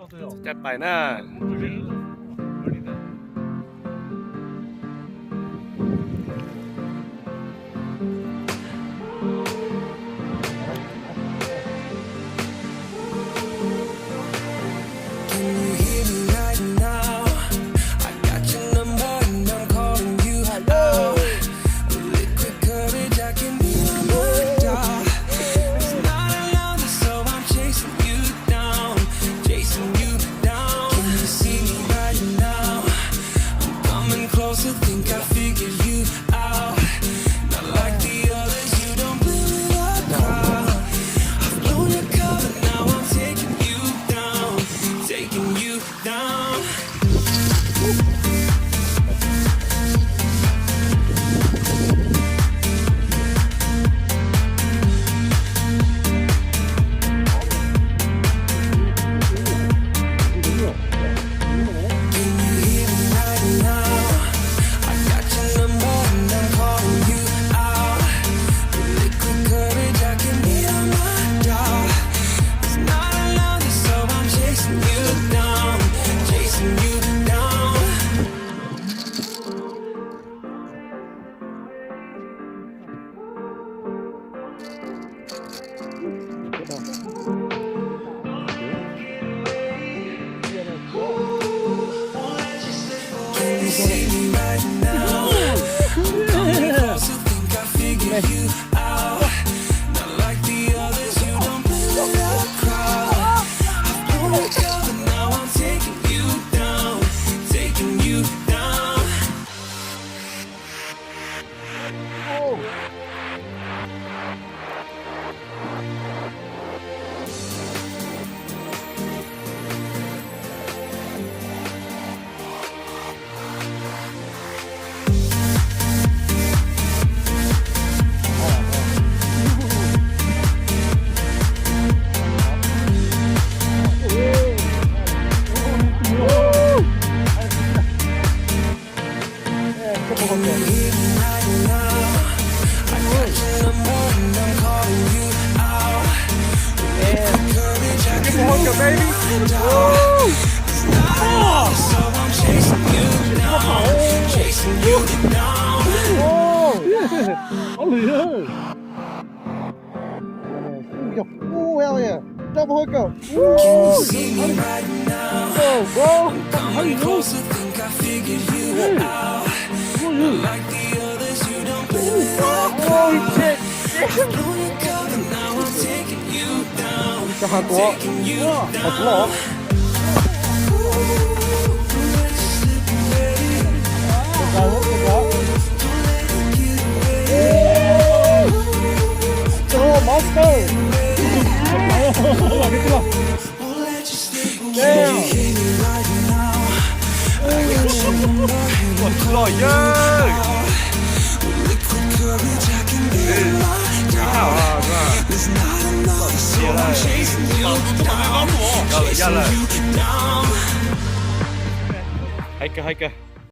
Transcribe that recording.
Cai pais na. Can you hear me right now? I got your number and I'm calling you out. With liquid courage, I can be on my job. It's not another, so I'm chasing you down, chasing you down. Can you see me right now? I'm coming closer, think I figured you out. Not like the others, you don't blow it up, crowd. I've blown your cover, now I'm taking you down, taking you down. Can you hear me right now? I got your number and I'm calling you out. With liquid courage, I can be on my job. It's not another, so I'm chasing you down, chasing you down. Can you see me right now? I'm coming closer, think I figured you out. Not like the others, you don't blow the crowd. I've blown the cover, now I'm taking you down, taking you down. Cái mùa hôi cậu baby. Ôi, ôi. Ui, ui, hell yeah. Double hookup. Woo! Let's go, bro. How you doing? Holy shit. Cho Hà Tuấn. Hà Tuấn. Monster. Damn. Ua tsis loj yawg. Ya lawm. Hais kawg, hais kawg.